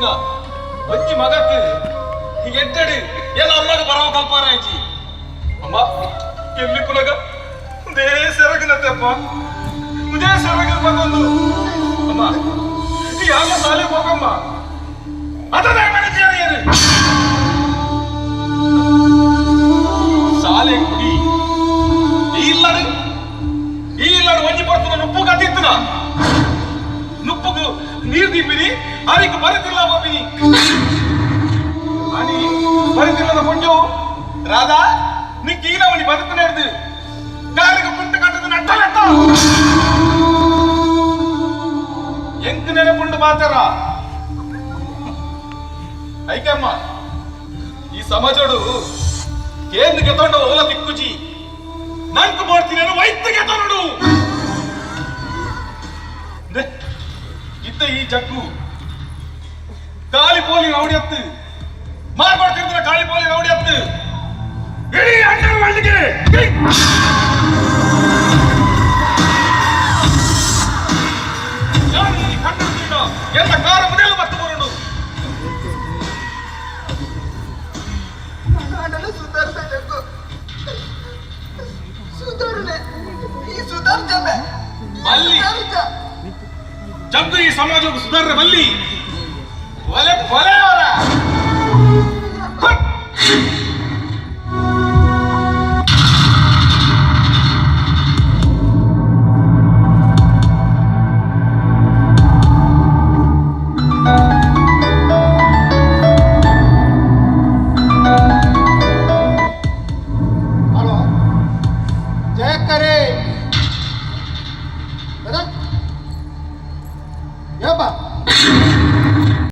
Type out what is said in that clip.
ಪುಟ್ಟಿನ ಒಂಜಿ ಮಗಕ್ ಎಡ್ಡಡು ಎಲ್ಲ ಅಮ್ಮಗ ಬರವ ಕಲ್ಪಾರಾಯ್ಚಿ. ಅಮ್ಮ ಎಲ್ಲಿ ಪುಲಗ ಉದೇ ಸೆರಗಿನತ್ತಪ್ಪ, ಉದೇ ಸೆರಗಿನ ಮಗೊಂದು. ಅಮ್ಮ ಯಾರ ಸಾಲೆ ಹೋಗಮ್ಮ, ಅದನ್ನ ಮನಸ್ಸಿಯಾರು ಸಾಲೆ ಕುಡಿ. ಈ ಇಲ್ಲಡು ಈ ಇಲ್ಲಡು ಒಂಜಿ ಪರ್ತದ ನುಪ್ಪು ಕತ್ತಿತ್ತನ, ನುಪ್ಪುಗು ನೀರ್ ದೀಪಿನಿ, ಅರಿಕು ಬರುತ್ತಿಲ್ಲ ಬೋಪಿನಿ అని ಬರುತ್ತಿಲ್ಲದ ಕೊಂಜು. ರಾಧಾ ನಿಕ್ಕೀನ ಅವನಿ ಬದುಕು నేర్ದು ಕಾರಿಗೆ ಕುಂಟು ಕಟ್ಟದ ನಟ್ಟಲತ್ತ ಎಂಕ್ ನೆನಪುಂಡು ಮಾತಾರ ಐಕಮ್ಮ. ಈ ಸಮಾಜೋಡು ಕೇಂದ್ರ ಗೆತೊಂಡ ಓಲ ತಿಕ್ಕುಜಿ, ನಂಕು ಮಾಡ್ತೀನಿ ವೈದ್ಯ ಗೆತೊಂಡು ಇದ್ದ ಈ ಜಗ್ಗು ಕಾಲಿ ಪೋಲಿ ರೌಡಿಯತ್ತು ಮಾರ್ಪಡ್ತಿರ್ತಾನೆ, ಕಾಲಿ ಪೋಲಿ ರೌಡಿಯತ್ತು ಇಡೀ ಅಂಡರ್ ವರ್ಲ್ಡ್ಗೆ. ಯಾರು ಈ ಕಂಡು ಎಲ್ಲ ಕಾರ ಮೊದಲು ಮತ್ತು ಬರುಡು. ನಾನೆಲ್ಲ ಸುಧಾರಿಸ ಜಗ್ಗು, ಸುಧಾರಣೆ ಈ ಸುಧಾರ್ಜಮೆ. ಅಲ್ಲಿ. ಜಗ್ಗು ಈ ಸಮಾಜಕ್ಕೆ ಸುಧಾರಣೆ ಬಲ್ಲಿ ಒಲೆ ಒಲೆ ಅವರ. ಹಲೋ ಜಯಕ್ಕರೇ, ಅದ ಯಪ್ಪ.